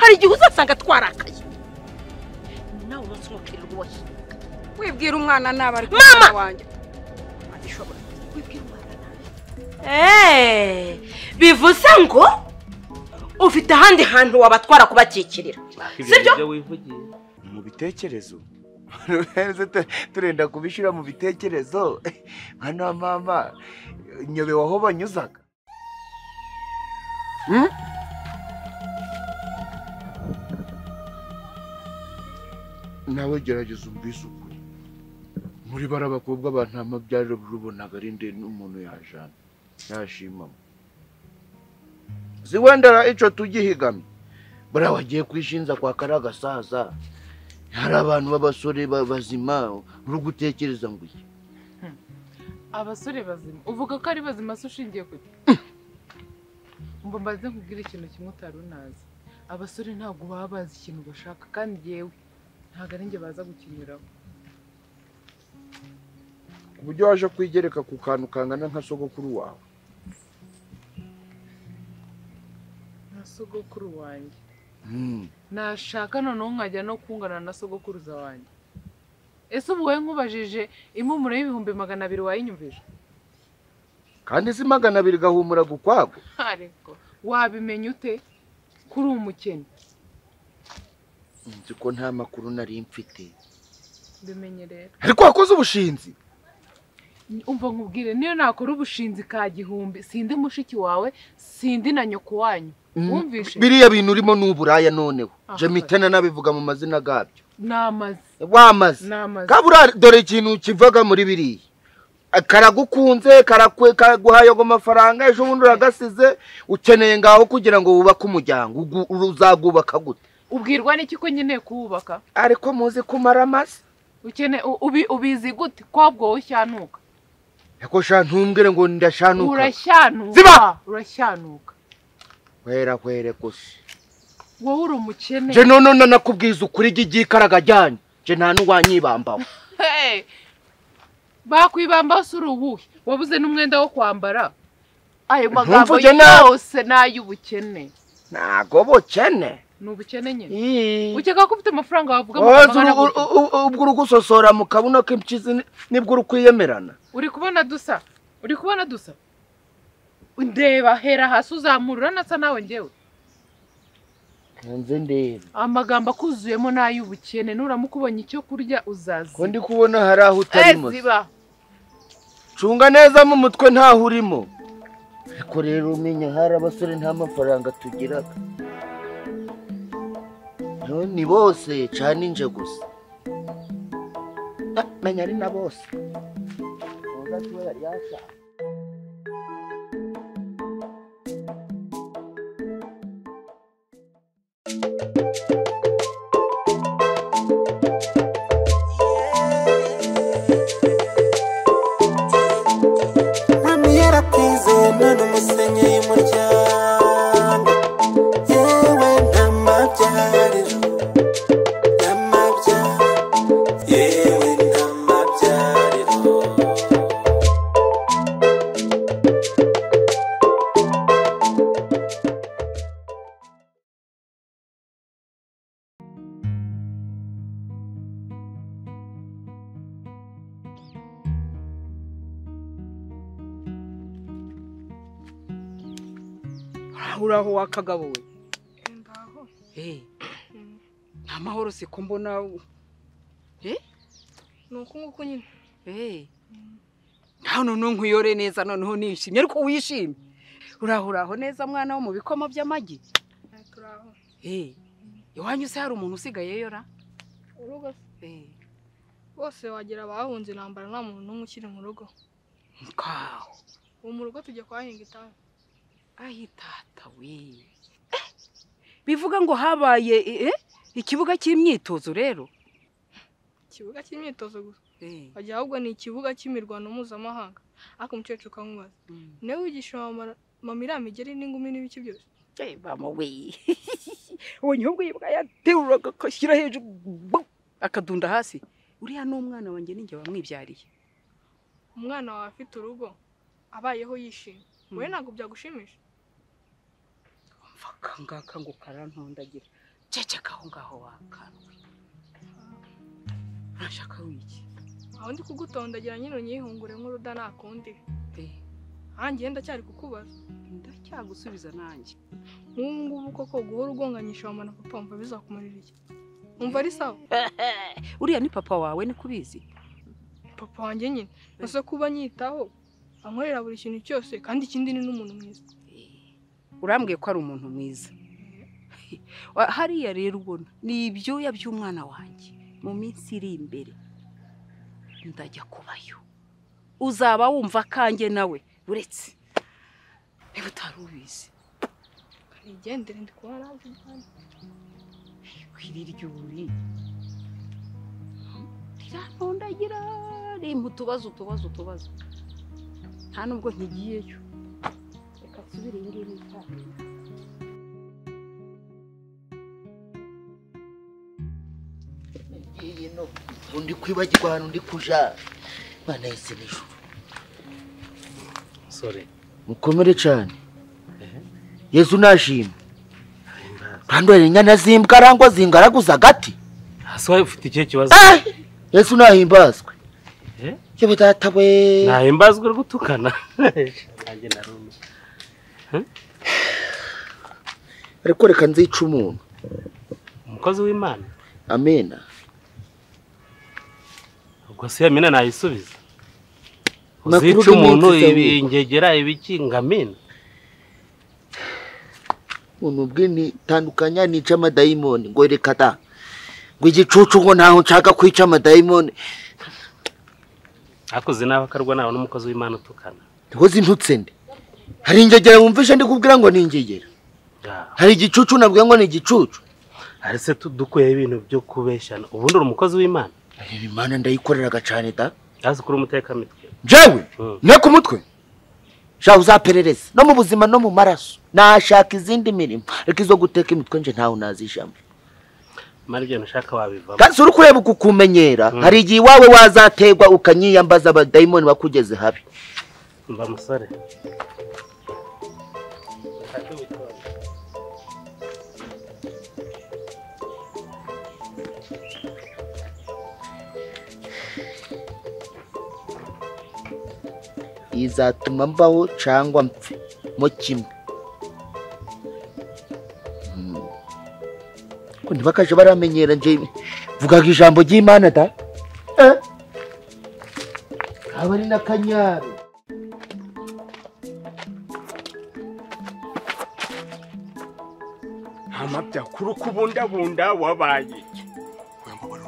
Hari igihe uzasanga twarakaye. Nawe umunsi umwe ukirirwa uboshye. Wibwira umwana nabi ariko mama wanjye. Abishobora. Wibwira umwana nabi. Bivuze ngo ufite ahandi hantu wabatwara kubakikirira. Sibyo? Mu bitekerezo. Turenda kubishira mu bitekerezo. Hano mama nyobe waho banyuzaga. Nawe gerageza umbise ukuri. Muri barabakobwa bantama byariro rubonaga ari nde n'umuntu yajana. Yashimamo. Ziwendera ico tugihigamye. Bara wagiye kwishinza kwa karaga saza. Hari abantu b'abasore bazima uri gutekereza ngo iki? Abasore bazima uvuga ko ari bazima se ushingiye kuki? Umva mbaze nkubwire ikintu kimwe utari unazi. Abasore ntabwo baba bazi ikintu bashaka kandi yewe ntabwo ari njye baza gukiniraho. Ku buryo waje kwigereka ku kantu kangana nka sogokuru wawe. Nka sogokuru wanjye. Nashaka noneho nkajya no kungana na sogokuruza wanjye. Ese ubu wowe nkubajije impumuro y'200,000 wayinyumvije? Kandi si 200 gahumura gukwago. Ariko wabimenya ute kuri umukene? Nzi ko nta makuru nari mfite. Bimenye rero. Ariko wakoze ubushinzi. Umva nkubwire niyo nakora ubushinzi ka 1000 sindi mushiki wawe sindi na nyoko wanyu. Wumvishe? Biriya bintu urimo n'uburaya noneho. Je mitena nabivuga mu mazina gabyo. Namaze. Wamaze. Kabura dore ikintu kivaga muri biriya. Karagukunze karakwe kaguhaye go mafaranga ejo bundi uragasize ukeneye ngaho kugira ngo wubake umuryango uzagubaka gute? Ubwirwa n'iki ko nkeneye kuwubaka? Ariko muzi kumara amase. Ukene ubizi gute kwabwo ushyanuka? Eko sha ntumbwire ngo ndashanuka. Urashyanuka. Ziba! Urashyanuka. Wera kwere gusa. Wowe uri umukene. Je none nakubwiza ukuri igikaraga jyanye. Je nta nuwanyibambaho. Hey! Bakwibamba se uri uwuhe? Wabuze n'umwenda wo kwambara. Ayo magambo yose n'ay'ubukene. Ntago bukene. Ni ubukene nyine. Ukeka ko ufite amafaranga wavuga ngo ubwo uri gusosora mu kabuno k'impyizi nibwo uri kwiyemerana. Uri kubona dusa? Uri kubona dusa? Ndeba hera hasi uzamura uranasa nawe njyewe. Nze ndeba. Amagambo akuzuyemo n'ay'ubukene nuramuka ubonye icyo kurya uzazi. Ko ndi kubona hari aho utarimo. Ziba. Cunga neza mu mutwe ntaho urimo. Ariko rero umenya hari abasore nta mafaranga tugiraga. Ni bose cyane inje gusa. Menya ari na bose. Mami yaratize none umusenyi y'umuryango. Yewe ntamabyariro. Yewe ntamabyariro. Uraho wakagabo we. Ndaho. Nta mahoro se ko mbona. Nuko nguko nyine. Nta none nkuyore neza noneho nishimye ariko wishimye. Uraho uraho neza mwana wo mu bikoma by'amagi. Turaho. Iwanyu se hari umuntu usigaye yora? Urugo. Bose wagira bahunze intambara nta muntu n'umwe ukiri mu rugo. Kaho. Ubu mu rugo tujya kwahinga itabi. Ayi tata we. Bivuga ngo habaye ikibuga cy'imyitozo rero. Ikibuga cy'imyitozo gusa. Wagira ahubwo ni ikibuga cy'imirwano mpuzamahanga. Ariko umukecuru ukamubaza. Niwe wigisha mama iriya migeri n'ingumi n'ibiki byose. Mama we. Ubunyobwa yibwa yateruraga akashyira hejuru akadunda hasi. Uriya ni umwana wanjye ninjye wamwibyariye. Umwana wawe afite urugo abayeho yishimye. Wowe ntabwo byagushimisha? Mva kangaka ngo karantondagira. Ceceka aho ngaho wakanwe. Urashaka wiki? Aho ndi kugutondagira nyine unyihungure nk'uruda nakundi. Hanjye ndacyari kukubaza. Ndacyagusubiza nanjye. Nk'ubu ngubu koko guhora ugonganyisha mama na papa umva bizakumarira iki? Umva ari sawa? Uriya ni papa wawe ni kubizi? Papa wanjye nyine. Ese kuba nyitaho ankorera buri kintu cyose kandi ikindi ni n'umuntu mwiza. Urambwiye ko ari umuntu mwiza. Hariya rero ubona ni ibyuya by'umwana wanjye mu minsi iri imbere ndajya kubayo. Uzaba wumva kanjye nawe uretse niba utari ubizi. Nigendere ndi kubona nabi. Kwiriryuri rirantondagira rimpa utubazo utubazo. Nta nubwo nkigiyeyo. Reka nsubire iyi ngiyi nitahe. Undi kwibagirwa ahantu ndi kuja Imana yise n'ijuru. Sorry. Mukomere cyane. Yesu nashimwe. Randwere inyana zimbwa arangwa zingaraguza gati. Hasi ufite ikihe kibazo? Yesu nahimbazwe. Yewe data we. Nahimbazwe gutukana. Nanjye narume. Ariko reka nzica umuntu. Umukozi w'Imana. Amena. Ubwo se amena nayisubiza. Uzica umuntu ibingegera ibiki ngamena. Umuntu bwini tandukanya nica amadayimoni ngo reka da. Ngo igicucu ngo ntaho nshaka kwica amadayimoni. Akoze nawe akarwa nawe n'umukozi w'Imana utukana. Ntihoze intutse nde. Hari ingegera wumvishe ndi kubwira ngo ni ingegera. Hari igicucu nabwiye ngo ni igicucu. Arese tudukuye ibintu byo kubeshana. Ubundi uri umukozi w'Imana. Imana ndayikoreraga cyane da. Azi kuri umuteka mitwe. Jewe ne ku mutwe. Sha uzaperereza no mu buzima no mu maraso. Nashaka izindi mirimo. Reka izo guteka imitwe nje ntaho nazijamo. Mari byo nshaka wabivamo. Kandi uri kureba kukumenyera hari igihe wawe wazategwa ukanyiyambaza abadayimoni bakugeze habi. Mba musore. Izatuma mbaho cyangwa mpfe mo kimwe. Ko ntibakaje baramenyera nje vugaga ijambo ry'Imana da. Abari nakanyaro. Amabya kuri kubundabunda wabaye iki? Oya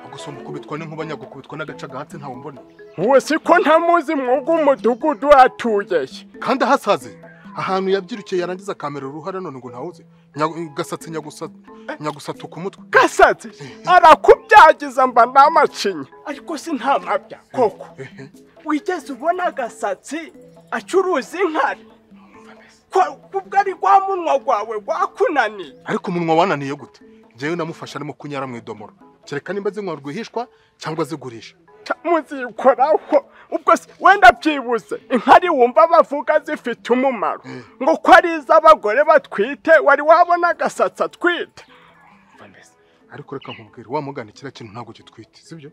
agusoma kubitwa n'inkuba nyagukubitwa n'agaca gahatse ntawe mbona. Uwo siko ntamuzi mwuga umudugudu atuye. Kandi ahasaze ahantu yabyirukiye yarangiza kamera uruhara none ngo ntawuzi. Gasatsi nyagusatuka umutwe. Gasatsi arakubyagiza mba namacinya. Ariko si nta mabya koko. Wigeze ubona Gasatsi acuruza inkari? Kubwo ari rwa munwa gwawe gwakunaniye. Ariko umunwa wananiye gute? Njyewe namufasha arimo kunyara mu idomoro. Kereka nimba zinywa rwihishwa cyangwa zigurisha. Muzikoraho ubwo wenda byibuze inkari wumva bavuga zifite umumaro ngo ko ari iz'abagore batwite wari wabona Gasatsi atwite. Ariko reka nkubwire wa mugani kira kintu ntabwo gitwite sibyo?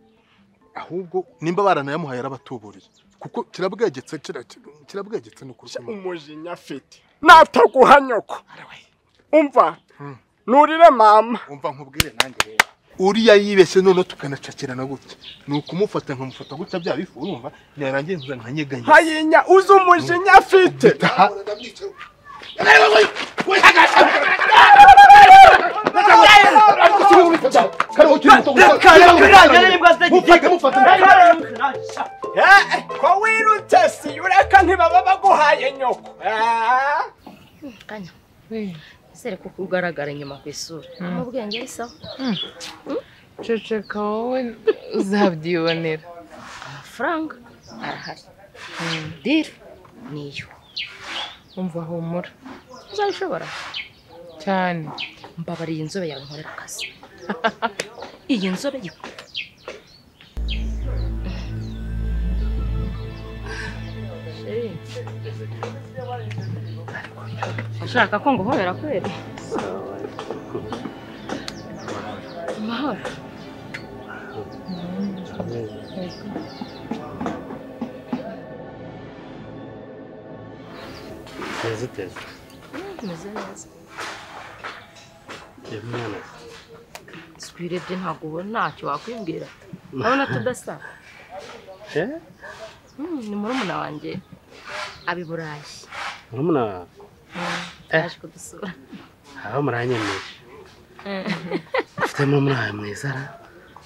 Ahubwo nimba baranayamuhaye arabatuburiye kuko kirabwegetse kirabwegetse n'ukuri. Umujinya afite nataguha nyoko. Umva nurire mama. Umva nkubwire nanjye rero uriya yibeshye none tukanacakirana gutya ni ukumufata nkamufata gutya bya bifu urumva narangiye nza nkanyeganya hayinya uzi umujinya afite. Ko wirutse si ureka ntibaba baguhaye nyoko. Kanya Sere kuko ugaragara inyuma ku isura. Mu bwenge ari sawa. Ceceka wowe uzabyibonera. Amafaranga arahari. Deal niyo. Umva humura. Uzabishobora? Cyane. Mbabariye inzobe yawe nkorera akazi. Iyi nzobe ushaka ko nguhobera kweri? Meze meze neza. Twirebye ntabwo ubona ntacyo wakwibwira. Urabona tudasa. Ni murumuna wanjye abi Burayi. Murumuna wawe? Yaje kudusura. Aho muranyemeje. Ufite murumuna wawe mwiza ra?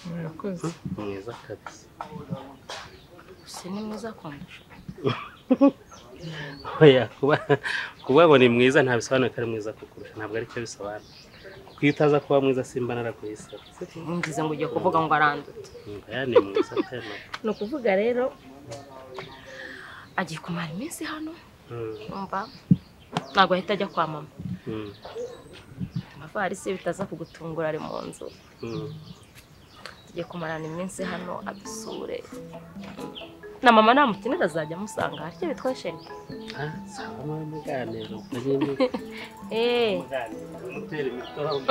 Murakoze. Mwiza kabisa. Gusa ni mwiza kundusha. Oya, kuba ngo ni mwiza nta bisobanuro ko ari mwiza kukurusha, ntabwo aricyo bisobanura. Kuko iyo utaza kuba mwiza simba naraguhisemo. Ngize ngo ugiye kuvuga ngo aranduta. Oya, ni mwiza pe. Ni ukuvuga rero agiye kumara iminsi hano. Umva ntabwo ahita ajya kwa mama. Amavarisi bitaza kugutungura ari mu nzu. Tugiye kumarana iminsi hano adusure. Na mama namukenera azajya amusanga harya bitwa Sheri. Sawa mama muganira nyine. Mutera imitoro.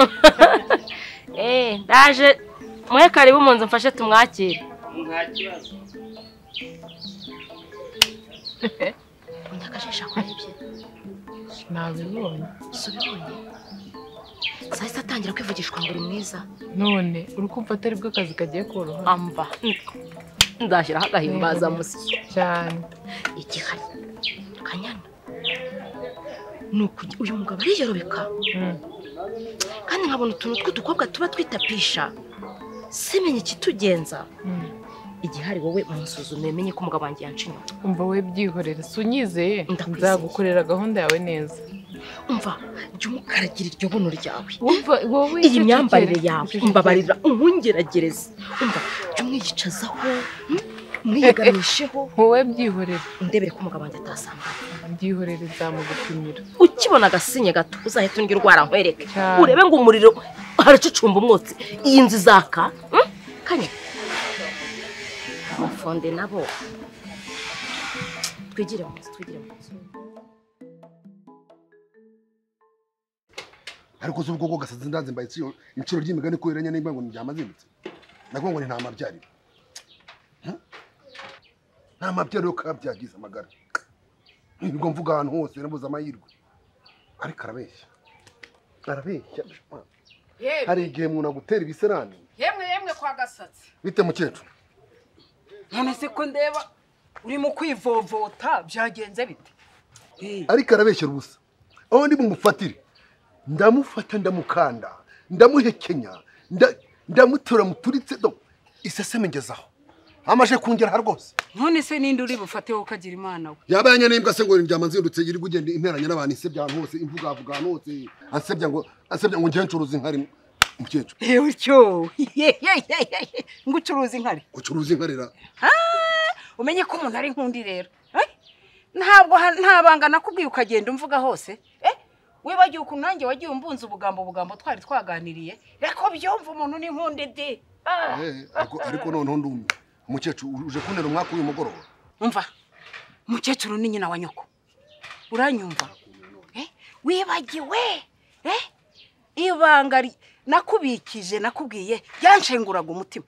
Ndaje muhe karibu mu nzu mfashe tumwakire. Nta kibazo. Unyakajisha kwarebye. Nabibonye. Subibonye. Sahise atangira kwivugishwa ngo uri mwiza. None uri kumva atari bwo akazi kagiye koroha. Amba. Ndashyiraho agahimbaza musyi cyane. Igihari kanyana nuko uyu mugabo ariyorobeka kandi nkabona utuntu tw'udukobwa tuba twitapisha simenye ikitugenza. Igihari wowe munsuzume menye ko umugabo wanjye yanca inyuma. Umva we byihorere, si unyizeye nzagukorera gahunda yawe neza. Umva jya umukaragira iryo buno ryawe, wowe iyi myambarire yawe umbabarira unkungeragereze. Umva jya umwiyicazaho umwiyegamisheho. Wowe byihorere undebere ko umugabo wanjye atasambana. Byihorere nzamugupimira. Ukibona agasinye gato uzahita undi urwara nkwereke, urebe ngo umuriro haracucumba umwotsi, iyi nzu izaka. Kanya abafonde nabo twigire mu nzu, twigire mu nzu. Ariko se ubwo gasazi ndanze mbaye inciro ry'imigani ko irenya nimba ngo ndyamazindutse nako ngo ni nta mabyariro. Nta mabyariro kabyagize amagara. Nibwo mvuga ahantu hose nabuze amahirwe. Ariko arabeshya. Arabeshya. Hari igihe umuntu agutera ibiserani. Yemwe yemwe kwa Gasatsi. Bite mukecuru? None se ko ndeba urimo kwivovota byagenze bite? Ariko arabeshyera ubusa. Aho ndi bumufatire. Ndamufata ndamukanda, ndamuhekenya, ndamutora muturitse do iseseme ngezaho. Amaje kungera ha rwose. None se ninde uri bufateho ukagira Imana we? Yabanye n'imbwa se ngo ndyama nzindutse yiri kugenda interanya n'abantu isebya ahantu hose, imvuga avuga ahantu hose, ansebya ngo ngiye ncuruza inkari mukecuru. Ewe cyo. Ngo ucuruza inkari. Ucuruza inkarira. Umenye ko umuntu ari nkundi rero. Ntabwo ntabanga nakubwiye ukagenda umvuga hose. Wibagiwe ukuntu nanjye wagiye umbunza ubugambo twari twaganiriye. Reko byumva umuntu ni nkundi de. Ariko noneho ndumva umukecuru uje kuntera umwaka uyu mugoroba. Umva mukecuru ni nyina wa nyoko. Uranyumva? Wibagiwe ibanga nakubikije nakubwiye yanshenguraga umutima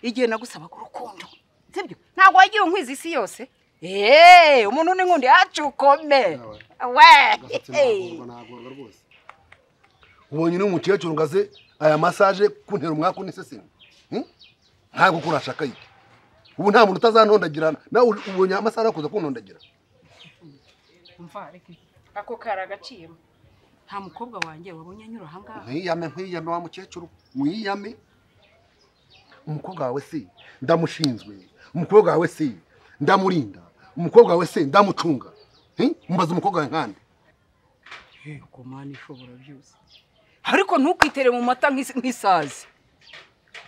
igihe nagusabaga urukundo. Sibyo? Ntabwo wagiye unkwiza isi yose. Umuntu ni nkundi acukome. We. Ubonye n'umukecuru ngaze aya massage kuntera umwaka uniseseme. Ntabwo kurashaka iki. Ubu nta muntu utazantondagira nawe ubonye amasaha akuza kuntondagira. Umva reke ako karagaciyemo. Nta mukobwa wanjye wabonye anyura aha ngaha. Nkwiyame wa mukecuru, mwiyame. Umukobwa wawe se ndamushinzwe, umukobwa wawe se ndamurinda, umukobwa wawe se ndamucunga. Mbaza umukobwa wawe nkande. Yego Mana ishobora byose. Ariko ntukitere mu mata nk'isazi.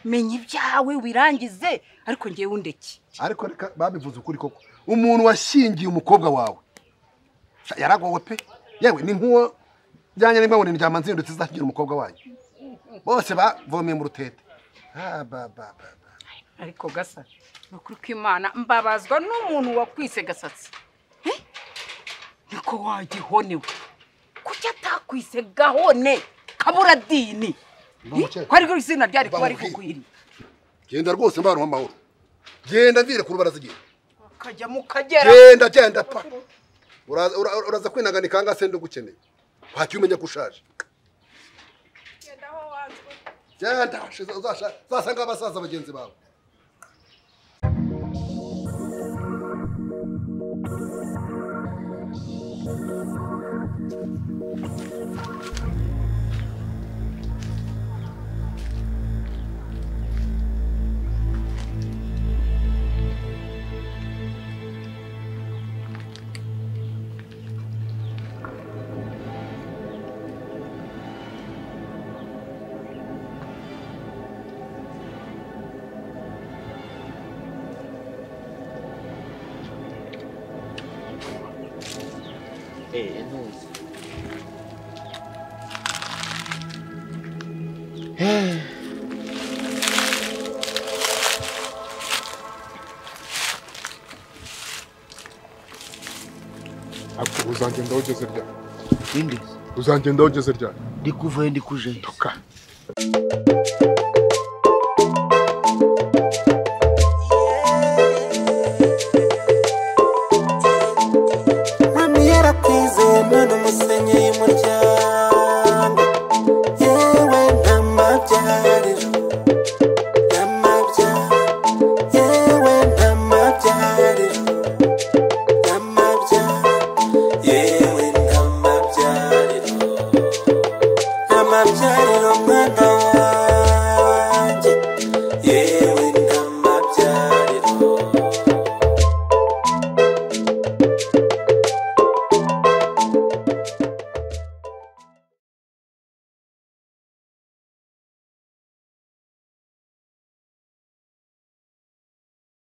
Menya ibyawe wirangize ariko ngiye undeke. Ariko reka babivuze ukuri koko. Umuntu washingiye umukobwa wawe yaragowe pe. Yewe ni nkuwo byanya nimba ngo ndyama nzindutse izagira umukobwa wayo. Bose bavomeye mu rutete. Ba ba. Ariko gasa nukuri kw'Imana mbabazwa n'umuntu wakwise Gasatsi. Niko wagihonewe. Kuki atakwise gahone kaburadini? Ko ari izina ryari kuba ari kukwiriye. Genda rwose mbana amahoro. Genda mvire ku rubaraza igihe. Kajya mu Kagera. Genda genda pa. Uraza kwinaganika anga se ndugukeneye. Wacyo umenya ko ushaje. Genda aho wanzwe. Genda uzasanga abasaza bagenzi bawe. Uzangenda ugeze ryari? Inde? Uzangenda ugeze ryari? Ndikuvayo ndikujayo. Toka.